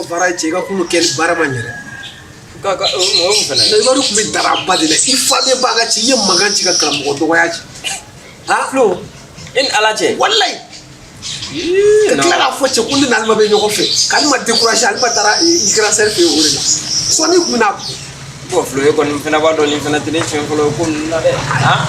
fara cɛ i ka kulu kɛli baara ma ɲɛ dɛ. Ka ka o mɔgɔ mun fana ye. I b'a dɔn tun bɛ daraba de la, i faden b'a ka ci, i ye mankan ci ka karamɔgɔ dɔgɔya ci. Ha? Flo, e ni Ala cɛ. Walayi. Ka tila k'a fɔ cɛ ko ne n'Alima bɛ ɲɔgɔn fɛ, k'Alima découragé, Alima taara i grand sœur fɛ yen o de la. Sɔnni tun bɛna. Bon Flo, e kɔni fana b'a dɔn nin fana tɛ ne siɲɛ fɔlɔ ye ko ninnu na dɛ.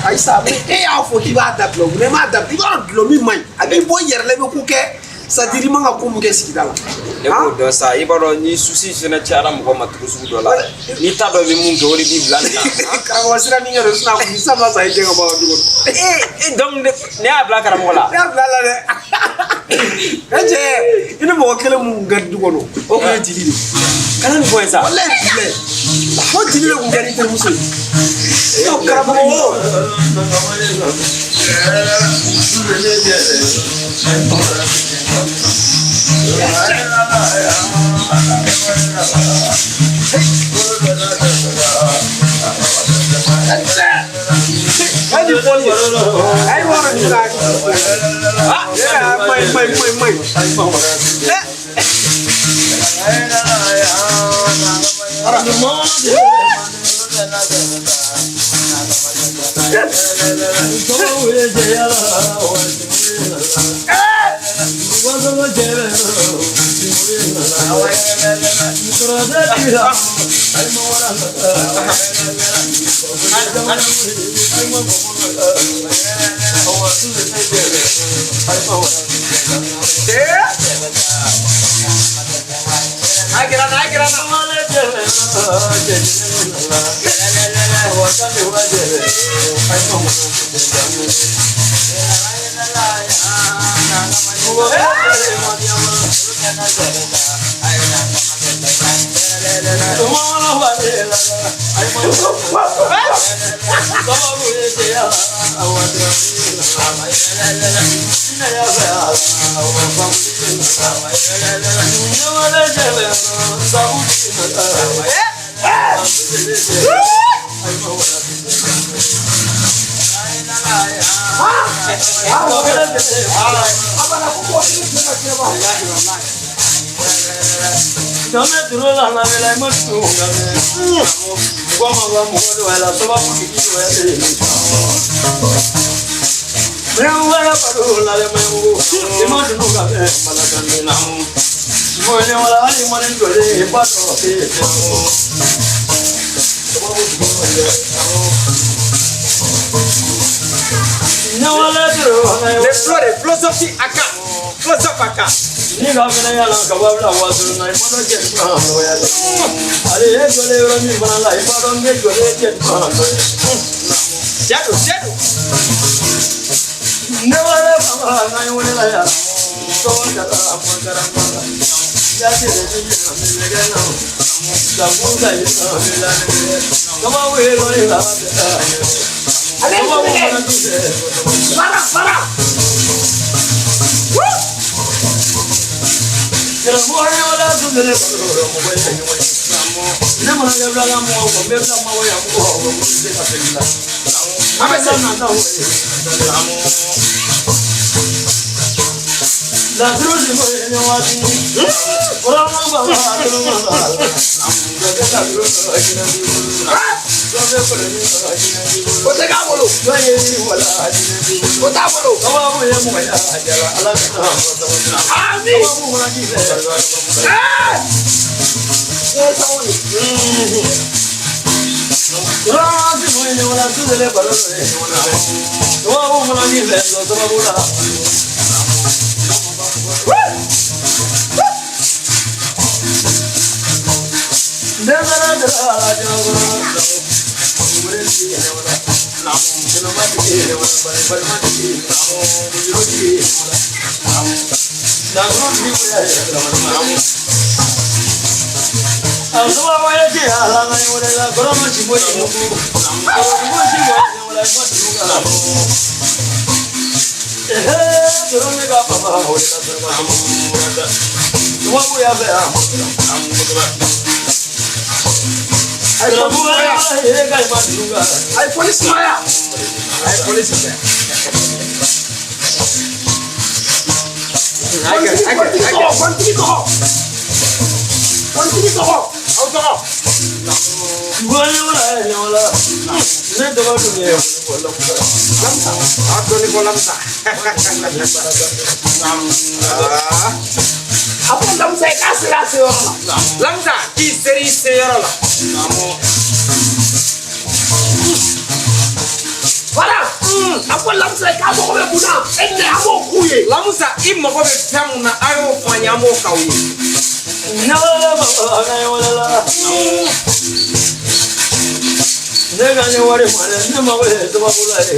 Ayi sa, e y'a fɔ k'i b'a dabila, o munna i m'a dabila? I b'a dɔn dulɔ min man ɲi, a b'i bɔ i yɛrɛ la, i bɛ ko kɛ, c'est à dire i man ka ko mun kɛ sigida la. Ne b'o dɔn sa, i b'a dɔn ni souci fana cayara mɔgɔ ma cogo sugu dɔ la, n'i t'a dɔn i bɛ mun kɛ, o de b'i bila nin na. Karamɔgɔ sira min kɛ don, sinon a kun sa ma sa i gɛn ka bɔ a ka du kɔnɔ. Ee, donc ne y'a bila karamɔgɔ la. Ne y'a bila a la dɛ. E cɛ, i ni mɔgɔ kelen mun ka du kɔnɔ, o kun ye Jeli de ye. Kana nin fɔ n ye sa. Walayi bilayi, fo Jeli de kun kɛra i terimuso ye. Karamɔgɔ o. Hadi fɔli ye. Ayi wɔɔrɔ nin ka. Ah, mayi mayi mayi mayi. Les flots de philosophie aka, philosophe aka. Ni ka fana yala ka ba bila waso na i ma dɔn cɛ nɔgɔya la ale ye jɔlen yɔrɔ min fana la i b'a dɔn ne jɔlen cɛ nɔgɔya. Tiɲɛ don, tiɲɛ don. Ne wale baba na ye wele la yan tɔgɔ jara mɔ jara mɔ la yati de bi na mi lɛgɛ na sakun ka ye na mi la ne kaba wele lɔ ye la bɛ taa Ale kaba wele tu tɛ. Fara fara. Karamɔgɔ ye wala tun tɛ ne balo mɔgɔ ye ɲɔgɔn ye. Ne mana kɛ bila la mɔgɔ kɔ n bɛ bila mɔgɔ ya mɔgɔ kɔ n tɛ se ka segin la. An bɛ se na taa o ye. Laturu ti ko ye ni waati. Kɔrɔma ba ba tulu ma ba la. Dɔ bɛ laturu sɔrɔ jinɛ b'i bolo. Dɔ bɛ kɔlɔnni sɔrɔ jinɛ b'i bolo. O tɛ k'a bolo. Dɔ ye yiri wala jinɛ b'i bolo. O t'a bolo. Sababu ye mɔgɔ ya jara Ala kana mɔgɔ sababu la. Ami. Sababu fana k'i fɛ. Ayi polisi maya. Ayi polisi fɛ. Politiki tɔgɔ, politiki tɔgɔ. Gɔnitigi tɔgɔ, aw tɔgɔ. Ne tɔgɔ dun ye Lamisa. A dɔɔni fɔ Lamisa. A ko Lamisa i k'a sera a seyɔrɔ la. Lamisa k'i seri i seyɔrɔ la. Voilà. A ko Lamisa i k'a mago bɛ mun na, e tɛ an b'o k'u ye. Lamisa i mago bɛ fɛn mun na, a y'o fɔ an ye, an b'o k'aw ye. Ne ka nin wari ma dɛ, ne mago bɛ sababu la ye.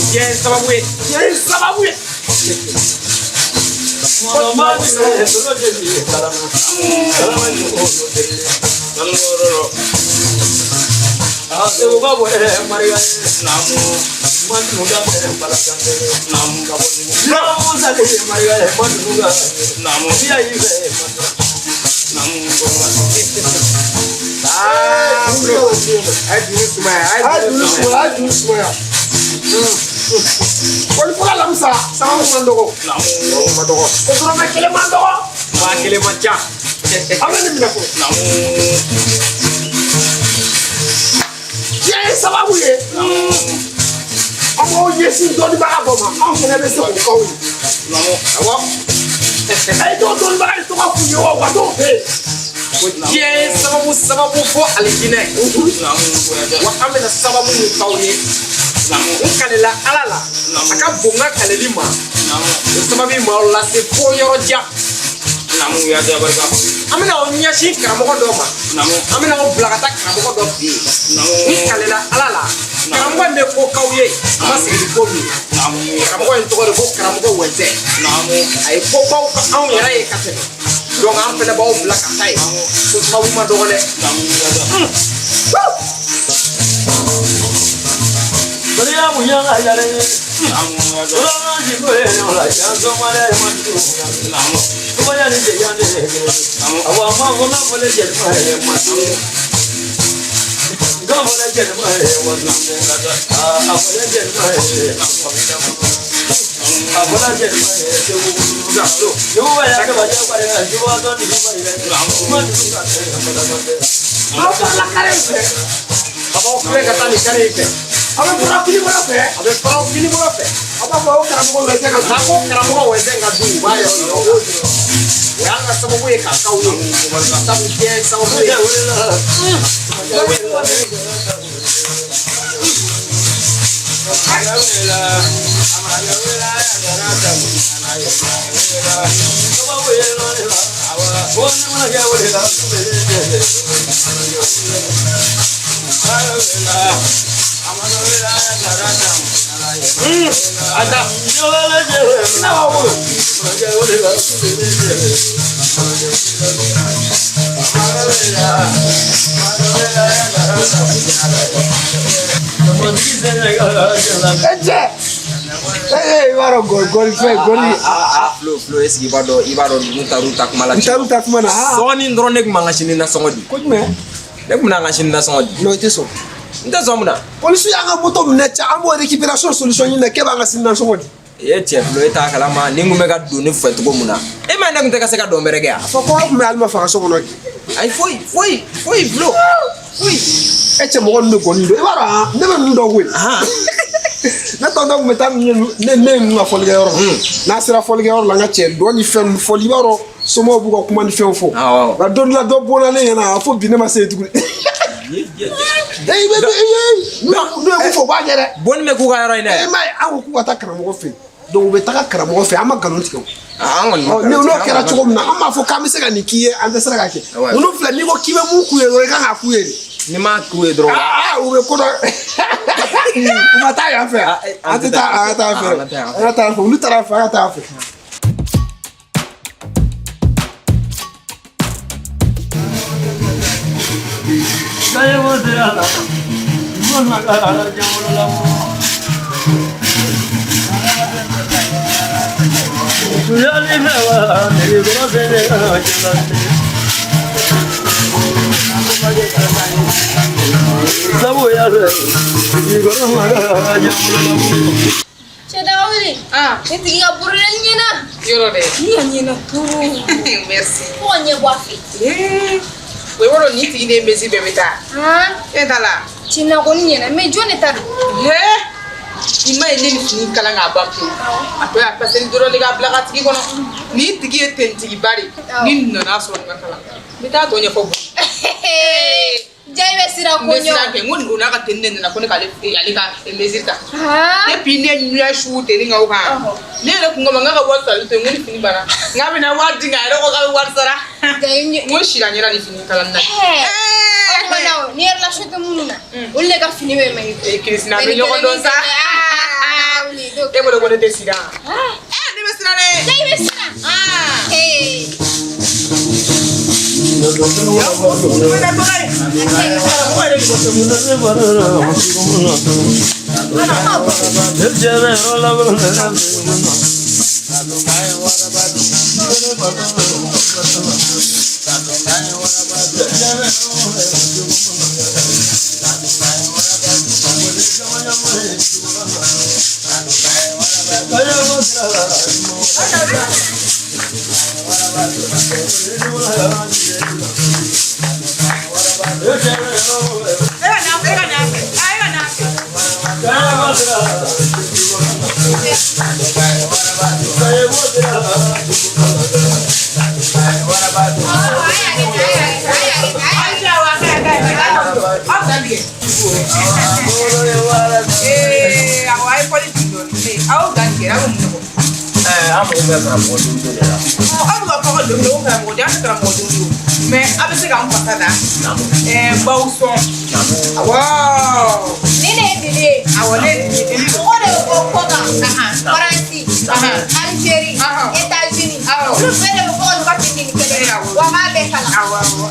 Diɲɛ ye sababu ye. Diɲɛ ye sababu ye. Mɔgɔ ma ni ne sɔrɔ de bi kalama. Kalama ni o de. A segu ka bɔ yɛrɛ mariya ye. Ma tunu ka bɛrɛ bala kan dɛ. Naamu sale mariya ye ma tunu ka. Biya yi fɛ ma tunu. Aa, Flo. A ye juru sumaya. A ye juru sumaya, a ye juru sumaya. Kɔni fɔlɔ Lamisa, sababu man dɔgɔ. O ma dɔgɔ. O dɔrɔmɛ kelen man dɔgɔ. 10,000 man ca. An bɛ nin minɛ fɔlɔ. Diɲɛ ye sababu ye. An b'aw ɲɛsin dɔnnibaga dɔ ma, anw fana bɛ se k'o k'aw ye. Awɔ. A ye t'o dɔnnibaga in tɔgɔ f'u ye wa, wa dɔw bɛ yen. Ko diɲɛ ye sababu sababu fo alijinɛ. Wa an bɛna sababu min k'aw ye. N kalela Ala la. A ka bon n ka kaleli ma. O sababu in b'aw lase fo yɔrɔ jan. An bɛna aw ɲɛsin karamɔgɔ dɔ ma. An bɛna aw bila ka taa karamɔgɔ dɔ fɛ yen. N kalela Ala la. Karamɔgɔ in bɛ ko k'aw ye. A ma sigi ni ko min ye. Karamɔgɔ in tɔgɔ de ko karamɔgɔ Wɛnzɛ. A ye ko baw kɛ anw yɛrɛ ye ka tɛmɛ. Donc an fɛnɛ b'aw bila ka taa yen. Ko sababu ma dɔgɔ dɛ. Bariya mun y'an ka yɛrɛ ye. Sɔrɔ ji ko ye ne la yan sɔgɔma dɛ ma tugu. Tɔgɔya ni de yan de ye. Awa ma ko n'a fɔlen jeli ma ye ma tugu. N'a fɔlen jeli ma ye ma tugu. A fɔlen jeli ma ye. A fɔlen jeli ma ye segu. Jugu bɛ yan kaba jɛ bari ka jugu dɔn ni bari ka. Ma tugu ka tɛ ka tɛ. Aw farala kare in fɛ. A b'aw filɛ ka taa nin kare in fɛ. Aw bɛ bɔra kini bolo fɛ. A bɛ faraw kini bolo fɛ. Aw b'a fɔ o karamɔgɔ Wɛnzɛ ka N'a ko karamɔgɔ Wɛnzɛ ka du, u b'a yɔrɔ yira aw la. O y'an ka sababu ye k'a k'aw ye. Sabu diɲɛ ye sababu ye. Ada. Ne b'aw bolo. E cɛ. Ee i b'a dɔn gɔli gɔli fɛn gɔli. Aa Flo Flo est-ce que i b'a dɔn i b'a dɔn ninnu taar'u ta kuma la. N taar'u ta kuma na. Aa Sɔɔni dɔrɔn ne tun b'an ka sini nasɔngɔ di. ko jumɛn? Ne tun bɛna an ka sini nasɔngɔ di. Non i tɛ sɔn. N tɛ sɔn mun na? Polisiw y'an ka moto minɛ cɛ, an b'o récupération solution ɲini na k'e b'an ka sini nasɔngɔ di. E cɛ Flo e t'a kalama ni n kun bɛ ka don ne fɛ cogo mun na. E ma ye ne tun tɛ ka se ka dɔn bɛrɛ kɛ yan. A fɔ ko aw tun bɛ Alima faga so kɔnɔ. Ayi foyi foyi foyi Flo foyi. E cɛ mɔgɔ ninnu bɛ gɔni dɔn. I b'a dɔn han, ne bɛ ninnu dɔn koyi. Ne tɔntɔn tun bɛ taa ne ne ye ninnu ka fɔlikɛyɔrɔ la. N'a sera fɔlikɛyɔrɔ la n ka cɛ dɔn ni fɛn ninnu fɔli i b'a dɔn somɔgɔw b'u ka kuma ni fɛnw fɔ. Awɔ. Nka don dɔ la dɔ bɔnna ne ɲɛna a fɔ bi ne ma se yen tuguni. E i bɛ e n'u ye mun fɔ u b'a kɛ dɛ. Bɔnni bɛ k'u ka yɔrɔ in dɛ. E m'a ye an ko k'u ka taa karamɔgɔ fɛ yen. Donc u bɛ taga karamɔgɔ fɛ an ma nkalon tigɛ o. An kɔni ma Ɔ, n'o kɛra cogo min na an b'a fɔ k'an bɛ se ka nin k'i ye an tɛ se k'a kɛ. Ouais. Ninnu filɛ n'i ko k'i bɛ mun k'u ye dɔrɔn i kan k'a k'u ye de. N'i m'a k'u ye dɔrɔn. Aa u bɛ ko dɔ u ma taa yan fɛ Ah, eh, an tɛ taa an ka taa yan fɛ an ka taa yan fɛ. an ka taa yan fɛ olu taara yan fɛ an ka taa yan fɛ. Cɛ daga wuli. Dili. Ne tigi ka brodeli ɲɛna. Yɔrɔ dɛ. Ni a ɲɛna trop. Merci. Fo ka ɲɛ bɔ a fɛ. O i b'a dɔn nin tigi de ye mesure bɛɛ bɛ taa. E t'a la. Tiɲɛ na kɔni ɲɛna mais jɔn de ta don? I ma ye ne ni fini kalan k'a ban pewu. A tɔ y'a paseli dɔrɔn de k'a bila ka tigi kɔnɔ. Nin tigi ye tentigiba de ye. Ni nana sɔrɔ nin ka kalan. N bɛ taa tɔ ɲɛfɔ bɔ. Ja i bɛ siran ko N bɛ ɲɛ. siran kɛ n ko o n'a ka tenue de nana ko ne k'ale ale ka mesure ta. Depuis ne ɲɛ su tenue kan o kan. Ne yɛrɛ kun ko ma n k'a ka wari sarali to yen n ko ni fini banna. N k'a bɛna wari di nka a yɛrɛ ko k'a bɛ wari sara. N ko sira ɲɛna ni fini kalan na. O tuma na ni relation tɛ minnu na olu de ka fini bɛ ma i kun. Kirisina bɛ ɲɔgɔn dɔn sa. E bolo ko ne tɛ siran. Ne bɛ siran dɛ. Ja i bɛ siran. An mago bɛ karamɔgɔ denmuso de la. Aw bɛ ka fɔ ko denmuso ko karamɔgɔ den an tɛ karamɔgɔ denw ye o mais a bɛ se k'an fasa da baw sɔn. Awɔ. Ni ne ye Dili ye. Awɔ ne ye Dili ye. Mɔgɔ de bɛ bɔ kɔ kan. Faransi. Algérie. États-Unis. Olu bɛɛ de bɛ bɔ ka n'u ka fini kelen. Wa n b'a bɛɛ kalan.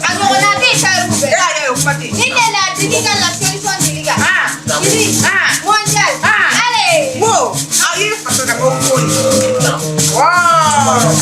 A ɲɔgɔnna tɛ yen tariku bɛɛ. Ni ne la Dili ka la solution Dili kan. Dili. Mondial. Allez. Wo aw ye fasa da ko ko ye. Wow.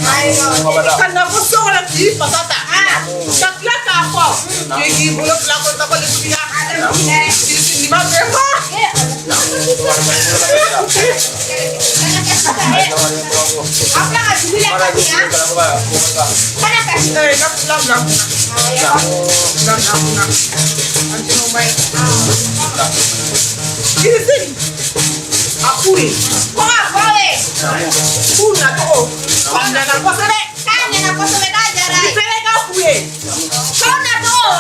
Ka na fo so kɔnɔ k'i fasa ta. Ka tila k'a fɔ k'i k'i bolo fila ko tɔgɔ de kuya. Nin ma bɛn ma. Aw tila ka dugu la kasi han? Kana kasi. Ee, ka fila bila kunna. Fila bila kunna. An tɛ n'o ma ye. Kirisini, a k'u ye. Ko ka fɔ aw ye. K'u nacogo. A ɲɛna kosɛbɛ. K'a ɲɛna kosɛbɛ, k'a diyara ye. I fɛnɛ ka k'u ye. K'aw nacogo,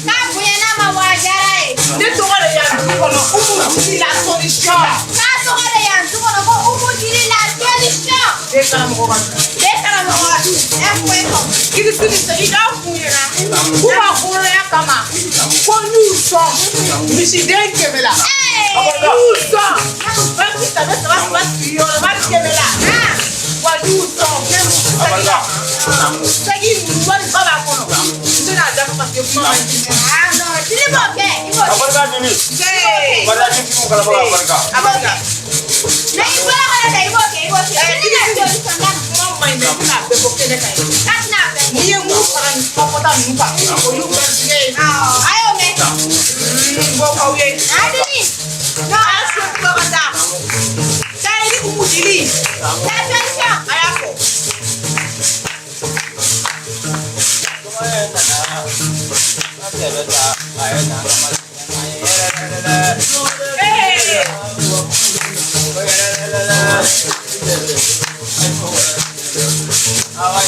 k'a bonyana ma wa a diyara ye. Ne tɔgɔ de yan du kɔnɔ, Umu Jiri la solution. K'a tɔgɔ de yan du kɔnɔ ko Umu Jiri la solution. E karamɔgɔ ka du. Ne karamɔgɔ ka du. Ɛ foyi fɔ. Kirisini, segin k'a f'u ɲɛna. K'u ka hɔrɔnya kama. Ko n y'u sɔn misiden 100 la. Ee! N y'u sɔn banki saba saba saba sigiyɔrɔma 100 la. Wa n y'u sɔn segi wari ba b'a kɔnɔ. N tɛna a dafa parce que kuma man di. Ah non, Jiri b'o kɛ, i b'o kɛ. Abarika Jiri. Barika Jiri karamɔgɔ abarika. A b'a kɛ. Na i bɔra kɔnɔ ta, i b'o kɛ, i b'o kɛ. Jiri la solution na. Kuma man ɲi mɛ n tɛna a bɛɛ fɔ kɛnɛ kan ye. K'a tɛna a bɛɛ. N'i ye mun fara nin kuma fɔta ninnu kan, o y'u garijɛgɛ ye. Awɔ, a y'o mɛn. N b'o k'aw ye. A Jiri. A y'a so kuma ka taa. Taa i ni Umu Jiri. La solution. A y'a fɔ. Ee! Ee, ee, ee, ee, ee, ee. Awɔ.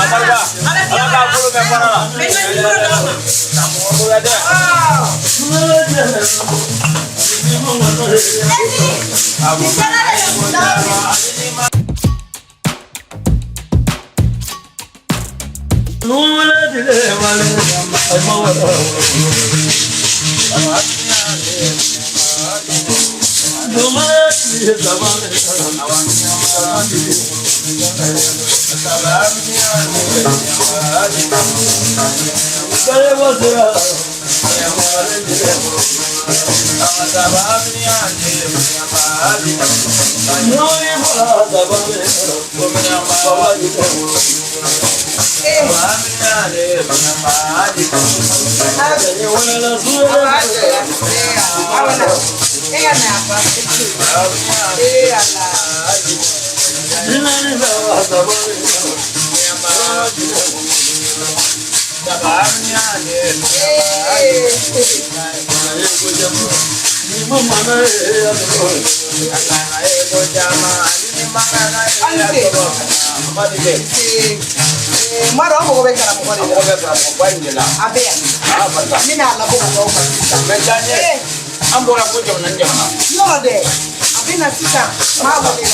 Abarika. Ala k'a bolo mɛn baara la. Mɛ n ka nimoro d'aw ma. Karamɔgɔ ko ya dɛ. Awɔ. N b'a dɔn aw mago bɛ karamɔgɔ de la. A bɛ yan. N bɛna a labɔ ka d'aw ma sisan. An bɔra ko jamana ni jamana. Yɔrɔ dɛ, a bɛ na sisan, n b'a wele.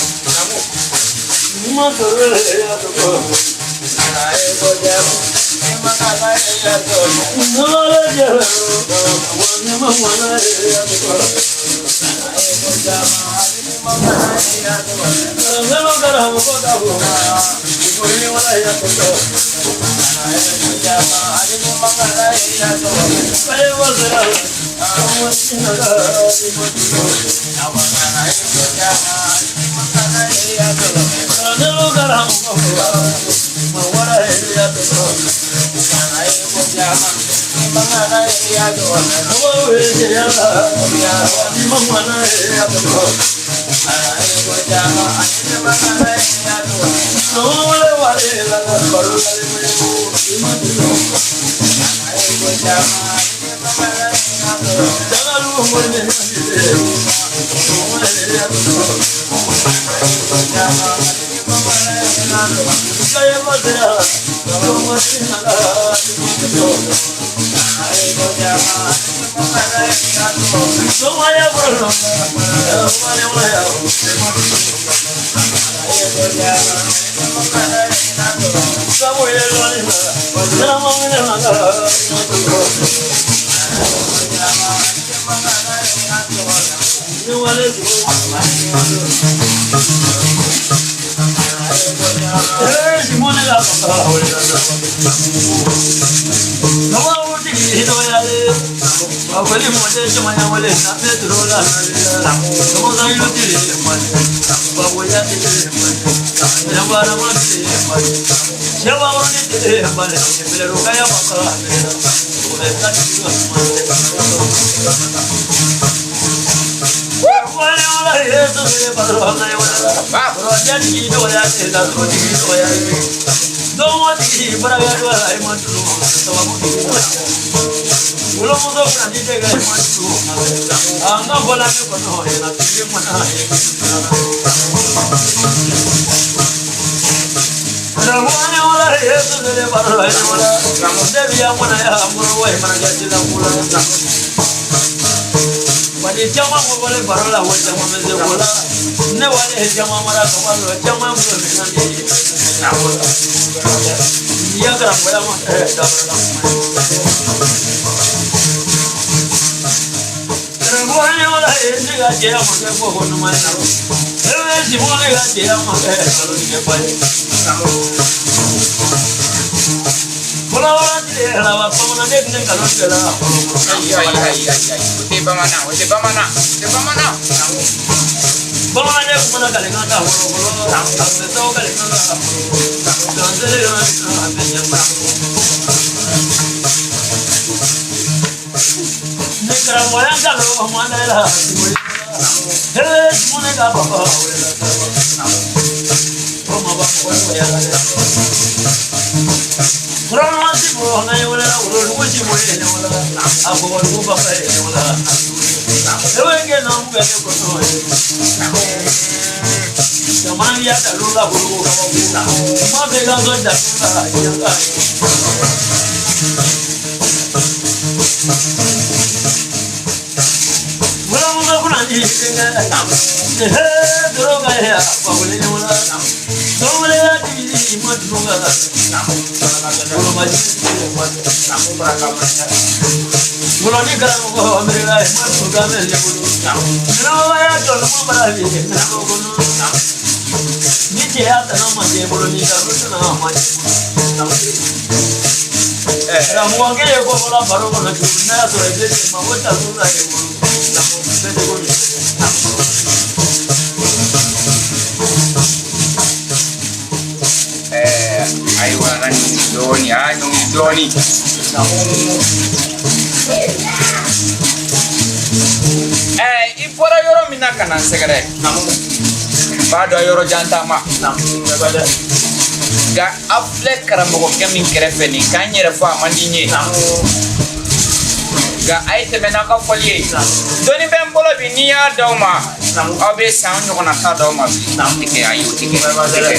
Ayiwa an ka dɔɔni a ɲɔngiri dɔɔni. I bɔra yɔrɔ min na ka na n sɛgɛrɛ. N b'a dɔn yɔrɔ jan taama. Nka aw filɛ karamɔgɔkɛ min kɛrɛfɛ nin k'an yɛrɛ fɔ a man di n ye. Nka a ye tɛmɛ n'aw ka fɔli ye. Dɔnni bɛ n bolo bi n'i y'a d'aw ma. Aw bɛ san ɲɔgɔnna ta d'aw ma bi. O tɛ kɛ ayi o tɛ kɛ o tɛ kɛ.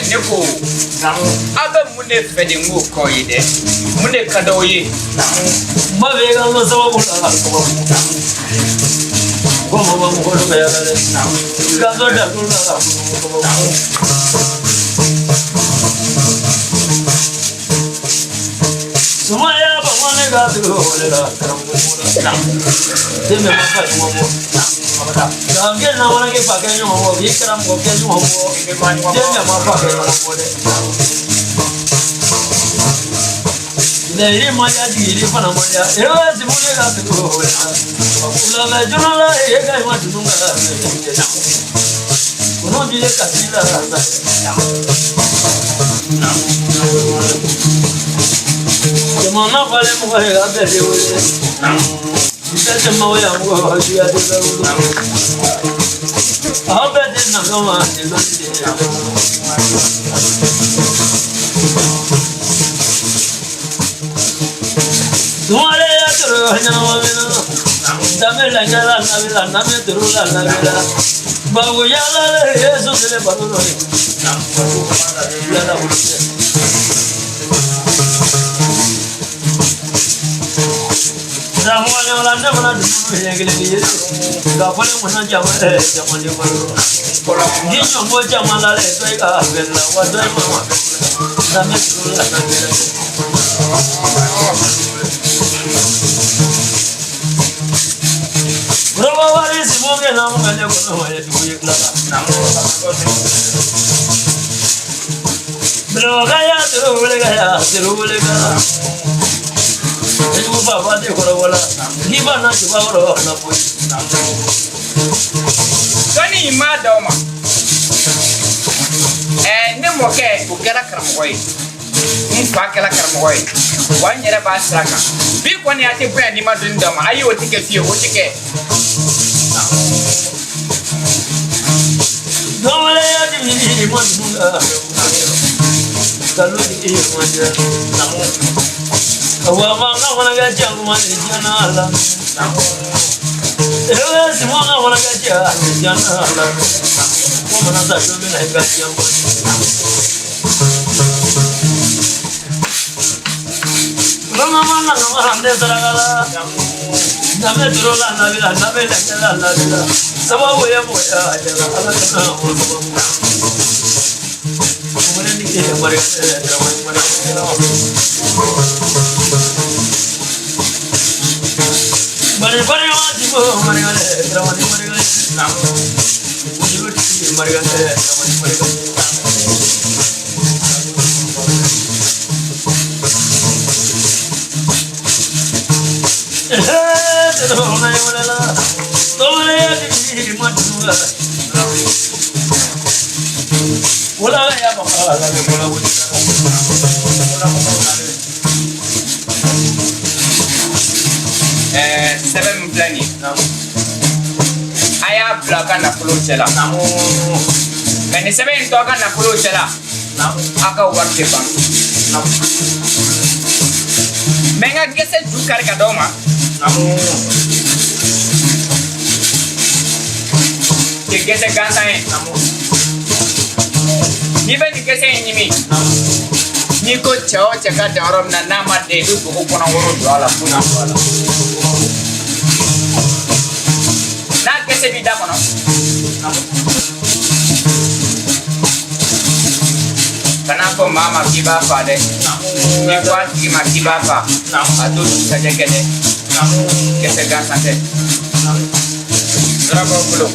Ne ko aw bɛ mun de fɛ de n k'o k'aw ye dɛ mun de ka d'aw ye. N ba bɛ ka n sababu la sababu ko mɔgɔ mɔgɔ dɔ bɛ yala dɛ ka dɔ da ko la sababu. Sumaya ba wane ka turu wale la karamɔgɔ la den bɛ ma fa ɲɔgɔn bɔ k'an kɛ na wala kɛ fa kɛ ɲɔgɔn bɔ k'i karamɔgɔ kɛ ɲɔgɔn bɔ den bɛ ma fa kɛ ɲɔgɔn bɔ dɛ. Yiri ma diya jigi yiri fana ma diya e bɛ simu ne ka turu wale la wulafɛ joona la e ka ɲi ma dunu ka la kɔnɔ bi ye kasi la sa. Jamana falen mɔgɔ ye a bɛɛ de wele bɛɛ tɛ maaw ya mɔgɔ suya tɛ bɛɛ wolo aw bɛɛ tɛ na kama ni lɔnni de ye. Sumare ya turu ɲɛnama min na danbe la ɲɛla nabi la nabi turu la nabi la bawo yala le ye sosele baro dɔ ye yala wolo tɛ. Karamɔgɔ la ne fana dumuni ɲɛ kelen ye ka fɔ ne mɔnna jama jama de balo ni ɲɔnko jama la dɛ dɔ i ka fɛn la wa dɔ i ma ma fɛn la danbe turu la nabi la. Kɔrɔba wari simu kɛ na mɔgɔ ne kɔnɔ wa ye dugu ye tila la. Bilɔka ya turu wele ka ya turu wele ka. Ejugu fa fa tɛ kɔrɔbɔ la k'i ba na juba kɔrɔ na foyi. Dɔnni in m'a d'aw ma. Ɛɛ ne mɔkɛ o kɛra karamɔgɔ ye n fa kɛra karamɔgɔ ye wa n yɛrɛ b'a sira kan bi kɔni a tɛ bonya n'i ma dɔnni d'aw ma ayi o tɛ kɛ fiyewu o tɛ kɛ. Dɔwɛrɛ ya di mi ma dun ka kalo di ma jɛ. Wa ma ka fana ka ca kuma ni jana la. Ewe simu ka fana ka ca ni jana la. Ko mana sa don min na i ka diɲɛ bɔ. Rama ma na ma hande saraka la. Nabe turu la nabi la nabe lɛkɛ la nabi la. Sababu ye mɔgɔ ya jala ala kana o sababu. Kumene ni ke marika dramani marika la. Bari bari wa jibo marika dramani marika. Jibo ti marika dramani marika. Ɛɛ sɛbɛn min filɛ nin ye a y'a bila a ka nafolo cɛ la mɛ nin sɛbɛn in to a ka nafolo cɛ la aw ka wari tɛ ban n bɛ n ka gɛsɛ ju kari ka d'aw ma tɛ gɛsɛ gansan ye n'i bɛ nin gɛsɛ in ɲimi n'i ko cɛ o cɛ ka dan yɔrɔ min na n'a ma den i bɛ bogo kɔnɔ woro don a la foyi tɛ bɔ a la n'a gɛsɛ b'i da kɔnɔ kana fɔ maa ma k'i b'a fa dɛ n'i ko a tigi ma k'i b'a fa a t'o dugusajɛ kɛ dɛ gɛsɛ gansan tɛ sira b'aw bolo.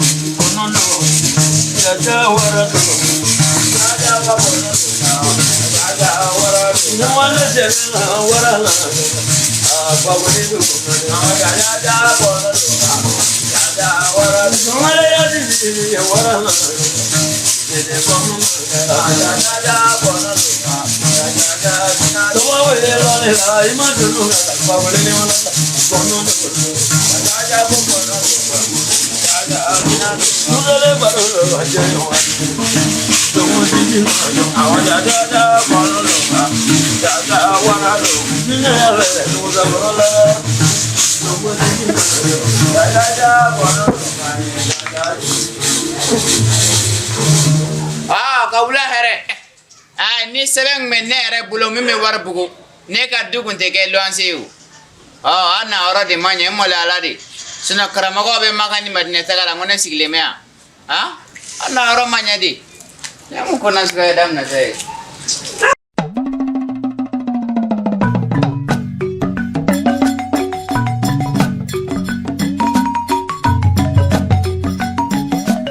Aa ka wula hɛrɛ. Aa, ni sɛbɛn tun bɛ ne yɛrɛ bolo min bɛ wari bugu, ne ka du tun tɛ kɛ luwanse ye o. Ɔ, an na yɔrɔ de ma ɲɛ, n maloyala de. Sinon karamɔgɔw bɛ Makan ni Madinɛ taga la, n ko ne sigilen bɛ yan. Han, an na yɔrɔ ma ɲɛ de. Ne mun ko nasuguya ye daminɛ sa ye.